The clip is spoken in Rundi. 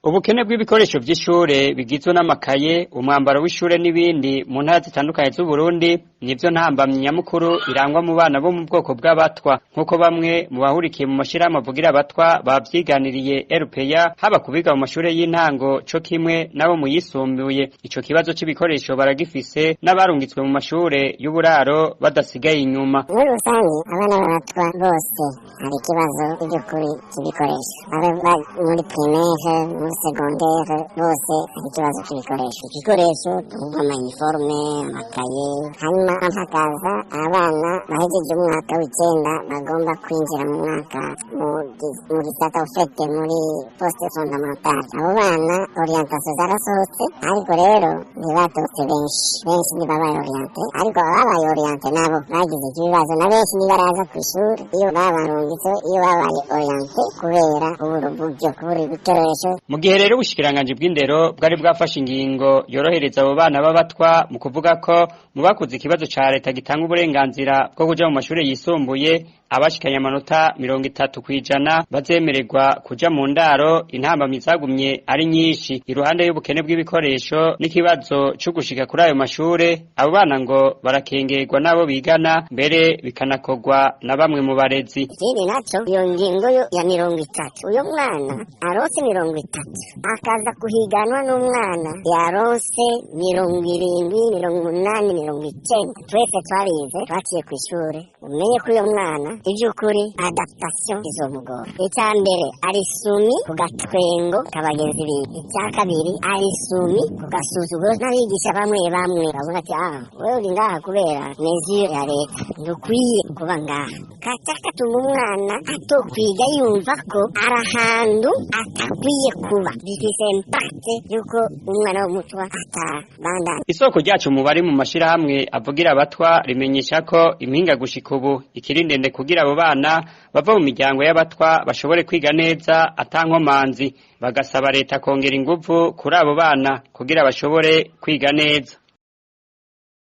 Ubukene bw'ibikoresho vy'ishure bigizwe n'amakaye, umwambaro w'ishure n'ibindi mu ntara zitandukanye z'Uburundi nivyo ntambamyi nyamukuru irangwa mu bana bo mu bwoko bw'abatwa, nk'uko bamwe mu bahurikiye mu mashirahamwe avugira abatwa bavyiganiriye RPA, haba kubiga mu mashure y'intango co kimwe n'abo mu yisumbuye. Ico kibazo c'ibikoresho baragifise n'abarungitswe mu mashure y'uburaro badasigaye inyuma. Muri rusange, abana b'abatwa bose hari ikibazo by'ukuri cy'ibikoresho, babe muri primaire, muri secondaire, bose hari ikibazo cy'ibikoresho. Igikoresho tuvuga ama uniforme, amakaye, hanyuma hakaza abana bahejeje umwaka w'icenda bagomba kwinjira mu mwaka mu gisata ufete muri poste fondamentale. Abo bana orientation zarasohotse, ariko rero ntibatotse benshi. Benshi ntibabaye orienté, ariko ababaye orienté nabo bagize ibibazo, na benshi ntibaraza ku ishuri iyo babarungitse, iyo babaye orienté, kubera kubura uburyo, kubura ibikoresho. Mu gihe rero ubushikiranganji bw'indero bwari bwafashe ingingo yorohereza abo bana b'abatwa mu kuvuga ko mu bakoze ikibazo ca leta gitanga uburenganzira bwo kuja mu mashure yisumbuye, abashikanye amanota 30% bazemererwa kuja mu ndaro, intambamyi zagumye ari nyinshi. Iruhande y'ubukene bw'ibikoresho n'ikibazo co gushika kuri ayo mashure, abo bana ngo barakengerwa n'abo bigana, mbere bikanakorwa na bamwe mu barezi. Ikindi naco, iyo ngingo yo ya 30, uyo mwana aronse 30 akaza kuhiganwa n'umwana yaronse 70, 80, 90, twese twarize, twaciye kw'ishure, umenye ko uyo mwana ivy'ukuri adaptation izomugora. Icya mbere, ari soumis ku gatwengo k'abagenzi biwe. Icya kabiri, ari soumis ku gasuzuguro n'abigisha bamwe bamwe bavuga ati: "Ah, wewe uri ngaha kubera mesure ya leta, ntukwiye kuba ngaha." Kaca katuma umwana atokwiga, yumva ko ari ahantu atakwiye kuba. Bifise impact yuko umwana w'umutwa atabandana. Isoko ryacu mu bari mu mashirahamwe avugira abatwa rimenyesha ko impinga gushika ubu ikiri ndende kugira abo bana bava mu miryango y'abatwa bashobore kwiga neza atankomanzi, bagasaba leta kongera inguvu kuri abo bana kugira bashobore kwiga neza.